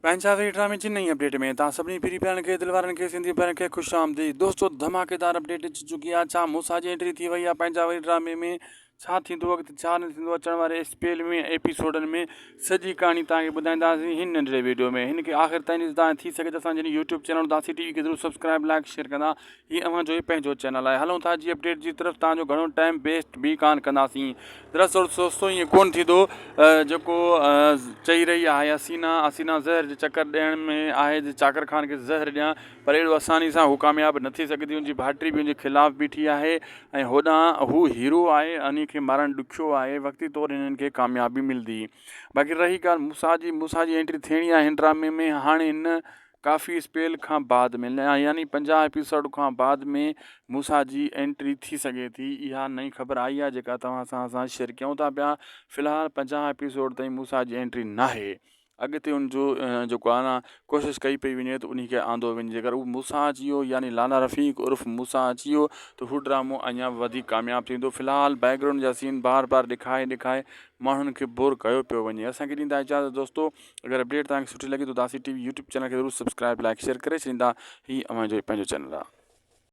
پنهنجا وري ڊرامي جي نئين اپڊيٽ ۾ توهان سڀني پري پيارن کي دل وارن کي سنڌي ڀائرن کي خوش آمديد دوستو ڌماڪيدار اپڊيٽ اچي چڪي آهي ڇا موسيٰ جي انٽري ٿي وئي آهي پنهنجا وري ڊرامي ۾ ڇا ٿيندو اڳتي ڇا نه ٿيندو اچڻ واري اسپيل ۾ ايپيسوڊن ۾ سڄي ڪهاڻي توهان کي ٻڌائينداسين هن ننڍڙي ويڊيو ۾ هن کي آخر تائين ڏسندا ۽ ٿي سگهي ته اسان جي يوٽيوب چينل اداسي ٽي وي کي ضرور سبسڪرائب لائڪ شيئر ڪندا هي اوهان جو ئي پنهنجو چينل آهي. هلون ٿا جي اپڊيٽ جي طرف تان جو گهڻو ٽائيم ويسٽ به ڪانه ڪنداسين. دراصل دوستو ائين ڪونه ٿيندو جيڪو چئي رهي آهي حسينا حسينا زهر جي چڪر ڏيڻ ۾ آهي جي چاڪر خان کي زهر ڏيان پر اهڙو آساني سان هو ڪامياب نه ٿي سگهندي ان جي ڀائٽي به ان جي خلاف بيٺي آهي ۽ هوڏانهن هو هيرو آهي انهي کي مارڻ ڏکيو آهي وقتي طور هنن کي ڪاميابي ملندي باقي رهي ڳالهه موسيٰ جي موسيٰ جي انٽري ٿيڻي آهي هن ڊرامي ۾ هاڻي نه ڪافي اسپيل کان بعد ۾ يعني 50 ايپيسوڊ کان بعد ۾ موسيٰ جي انٽري ٿي سگهي ٿي اها نئين خبر آئي آهي جيڪا توهان سان اسان شيئر ڪيون ٿا پيا في الحال 50 ايپيسوڊ تائين موسيٰ جي انٽري ناهي اڳتي ان جو جيڪو آهي نه ڪوشش ڪئي پئي وڃي ته انهي کي آندو وڃي جيڪر هو موسيٰ اچي ويو يعني لالا رفيق عرف موسيٰ اچي ويو ته هو ڊرامو اڃا وڌيڪ ڪامياب ٿيندو في الحال بيڪ گرائونڊ جا سين بار بار ڏکائي ڏکائي ماڻهن کي بور ڪيو پيو وڃي اسان کي ڏيندا اجازت دوستو اگر اپڊيٽ توهان کي سٺي لڳي ته Udasi T V YouTube channel کي ضرور سبسڪرائب لائڪ شيئر ڪري ڇڏيندا هي اوهان جو پنهنجو چينل آهي.